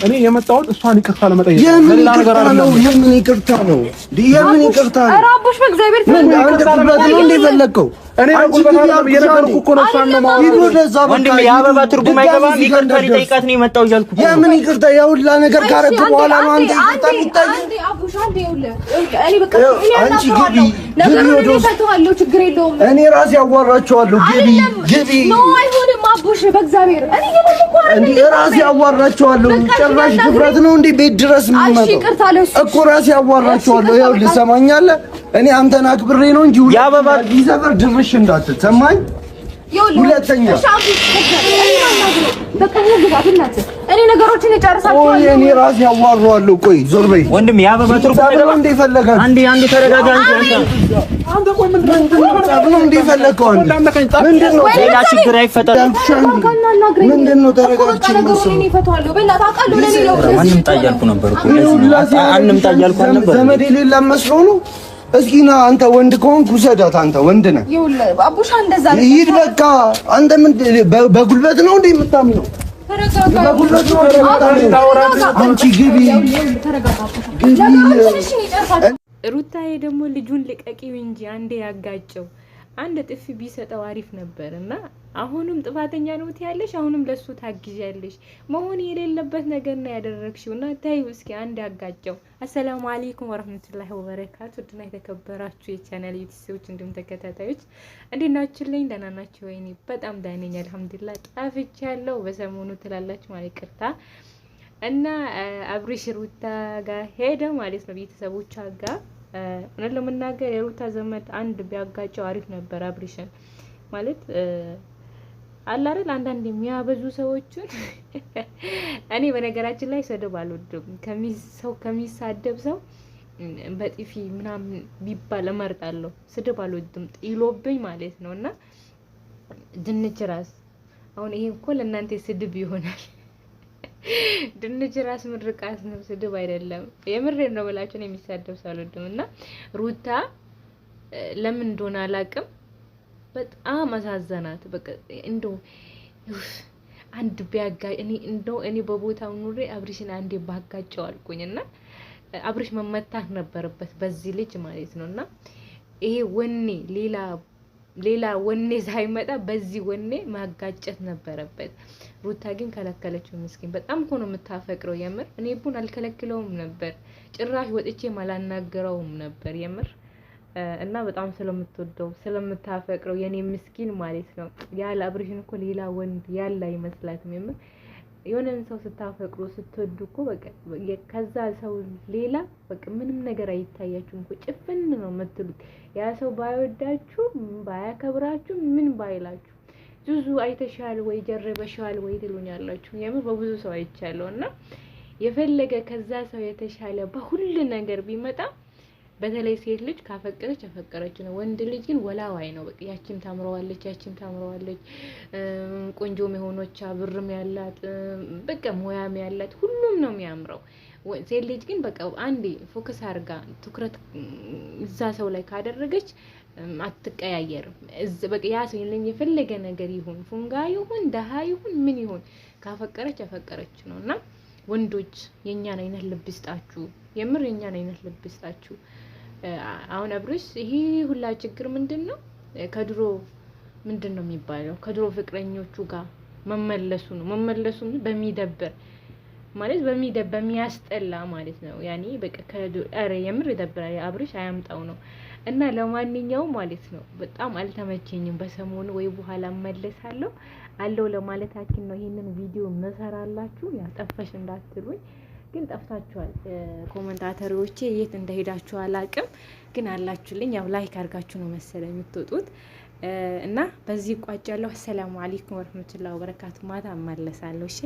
እኔ የመጣሁት እሷን ይቅርታ ለመጠየቅ የምን ይቅርታ ነው? የምን ይቅርታ ነው? የምን ይቅርታ ነው? ኧረ አቡሽ በእግዚአብሔር ምን አንተ ጉልበት ነው እንደ ፈለግከው? እኔ በጉልበት አይደለም እየነገርኩህ እኮ ነው። እሷን ነው የማወራው። ሂድ ወደዛ በቃ። ወንድም የአበባ ትርጉም አይገባም። ይቅርታ ሊጠይቃት ነው የመጣው እያልኩ እኮ ነው። የምን ይቅርታ? ያ ሁላ ነገር ካረክ በኋላ ነው አንተ ይቅርታ የሚታይ? አቡሽ አንዴ ይኸውልህ፣ እኔ በቃ እኔ አንቺ ግቢ፣ አናግረዋለሁ። ግቢ ነገሩን ወደ እኔ ውስጥ። እፈታዋለሁ፣ ችግር የለውም። እኔ ራሴ አዋራቸዋለሁ። ግቢ ግቢ። No አይሆንም አቡሽ፣ በእግዚአብሔር እኔ እየለመንኩ አይደል እንዴ ራሴ አዋራቸዋለሁ። በቃ ጭራሽ እሺ፣ ድፍረት ነው እንዴ ቤት ድረስ እሺ የምመጣው? ይቅርታ ለእሱ እኮ ራሴ አዋራቸዋለሁ። እሺ፣ ይኸውልህ ሰማኛለህ፣ እኔ አንተን አክብሬ ነው እንጂ የአበባ እዚህ ሰፈር ድርሽ እንዳትል ሰማኝ። ይኸውልህ፣ ሁለተኛ። እሺ አቡሽ፣ በእግዚአብሔር እኔ ላናግረው። በቃ እኔ ግባ በእናትህ፣ እኔ ነገሮችን ቆይ እጨርሳቸዋለሁ። እኔ ራሴ አዋራዋለሁ። ቆይ ዞር በይ። ወንድም የአበባ ትርጉም ጸብ ነው አይገባም። እንዴ ፈለጋችሁ? አንዴ አንዴ ተረጋጋ። አንተ አንተ ቆይ ምንድን ነው ጸብ ነው እንዴ ፈለግከው? አንተ ምንድን ነው ሌላ ችግር አይፈጠርም። ያልኩሽ? አንዴ ተረጋጋና አናግረኝ። ምንድን ነው እኮ በቃ ተረጋግቼ ነገሩን የማስበው? እኔ እፈታዋለሁ። በእናትህ አውቃለሁ፣ ለእኔ ነው አንምጣ እያልኩ ነበር እኮ ይሄ ሁላ ሲያደርግሽ አንምጣ እያልኩ አልነበር። ዘመድ የሌላ መስሎ ነው። እስኪ ና አንተ ወንድ ከሆንክ ውሰዳት። አንተ ወንድ ነህ። ይኸውልህ አቡሽ እንደዛ ይሂድ በቃ። አንተ ምን በጉልበት ነው እንዴ የምታምነው? ተረጋጋ። በጉልበት ነው እንዴ የምታምነው? አንቺ ግቢ ተረጋጋ። ግቢ። ነገሮችን እሺ እኔ እጨርሳለሁ። ሩታዬ ደግሞ ልጁን ልቀቂው እንጂ አንዴ ያጋጨው አንድ ጥፊ ቢሰጠው አሪፍ ነበር። እና አሁንም ጥፋተኛ ነው ትያለሽ፣ አሁንም ለሱ ታግዣለሽ። መሆን የሌለበት ነገር ነው ያደረግሽው። እና ተይው እስኪ አንድ ያጋጨው። السلام عليكم ورحمة الله وبركاته። ውድና የተከበራችሁ የቻናል ቤተሰቦች እንዲሁም ተከታታዮች እንዴት ናችሁልኝ? ደህና ናችሁ ወይ? እኔ በጣም ደህና ነኝ አልሐምዱሊላህ። ጠፍቻለሁ በሰሞኑ ትላላችሁ ማለት ይቅርታ እና አብርሽ ሩታ ጋር ሄደ ማለት ነው፣ ቤተሰቦቿ ጋር። እውነት ለመናገር የሩታ ዘመድ አንድ ቢያጋጨው አሪፍ ነበር አብርሽን ማለት አለ አይደል፣ አንዳንድ የሚያበዙ ሰዎችን። እኔ በነገራችን ላይ ስድብ አልወድም። ሰው ከሚሳደብ ሰው በጥፊ ምናምን ቢባል እመርጣለሁ። ስድብ አልወድም ጥሎብኝ ማለት ነው። እና ድንች ራስ አሁን ይሄ እኮ ለእናንተ ስድብ ይሆናል። ድንች ራስ ምርቃት ነው፣ ስድብ አይደለም። የምሬን ነው ብላችሁ ነው የሚሳደብ ሰው አልወድም። እና ሩታ ለምን እንደሆነ አላውቅም፣ በጣም አሳዘናት። በቃ እንደው አንድ ቢያጋ እኔ እንደው እኔ በቦታው ኑሬ አብርሽን አንዴ ባጋጨው አልኩኝ። እና አብርሽ መመታት ነበረበት በዚህ ልጅ ማለት ነው። እና ይሄ ወኔ ሌላ ሌላ ወኔ ሳይመጣ በዚህ ወኔ ማጋጨት ነበረበት። ሩታ ግን ከለከለችው። ምስኪን በጣም እኮ ነው የምታፈቅረው። የምር እኔ ቡን አልከለክለውም ነበር፣ ጭራሽ ወጥቼ አላናገረውም ነበር የምር። እና በጣም ስለምትወደው ስለምታፈቅረው የኔ ምስኪን ማለት ነው። ያለ አብርሽን እኮ ሌላ ወንድ ያለ አይመስላትም። የምር የሆነን ሰው ስታፈቅሩ ስትወዱ እኮ በቃ ከዛ ሰው ሌላ በቃ ምንም ነገር አይታያችሁም እኮ፣ ጭፍን ነው የምትሉት። ያ ሰው ባይወዳችሁ ባያከብራችሁ ምን ባይላችሁ ዙዙ አይተሻል ወይ ጀርበሻል ወይ ትሉኛላችሁ። የምር በብዙ ሰው አይቻለሁ። እና የፈለገ ከዛ ሰው የተሻለ በሁሉ ነገር ቢመጣ በተለይ ሴት ልጅ ካፈቀረች አፈቀረች ነው። ወንድ ልጅ ግን ወላዋይ ነው። በቃ ያቺም ታምረዋለች፣ ያቺም ታምረዋለች፣ ቆንጆም የሆነች ብርም ያላት በቃ ሙያም ያላት ሁሉም ነው የሚያምረው። ሴት ልጅ ግን በቃ አንዴ focus አድርጋ ትኩረት እዛ ሰው ላይ ካደረገች አትቀያየርም። በቃ ያ ሰው የፈለገ ነገር ይሁን ፉንጋ ይሁን ደሃ ይሁን ምን ይሁን ካፈቀረች አፈቀረች ነው። እና ወንዶች የእኛን አይነት ልብ ይስጣችሁ፣ የምር የእኛን አይነት ልብ ይስጣችሁ። አሁን አብርሽ ይሄ ሁላ ችግር ምንድን ነው? ከድሮ ምንድን ነው የሚባለው? ከድሮ ፍቅረኞቹ ጋር መመለሱ ነው። መመለሱ በሚደብር ማለት በሚያስጠላ ማለት ነው። ያኔ በቃ ኧረ የምር ይደብራል። አብርሽ አያምጣው ነው። እና ለማንኛውም ማለት ነው በጣም አልተመቸኝም በሰሞኑ ወይ በኋላ እመለሳለሁ አለው ለማለታችን ነው። ይሄንን ቪዲዮ መሰራላችሁ ያጠፋሽ እንዳትሉኝ ግን ጠፍታችኋል። commentator ዎቼ የት እንደሄዳችሁ አላቅም፣ ግን አላችሁልኝ። ያው like አድርጋችሁ ነው መሰለኝ የምትወጡት እና በዚህ ቋጫለሁ። السلام عليكم ورحمة الله وبركاته። ማታ እመለሳለሁ። እሺ።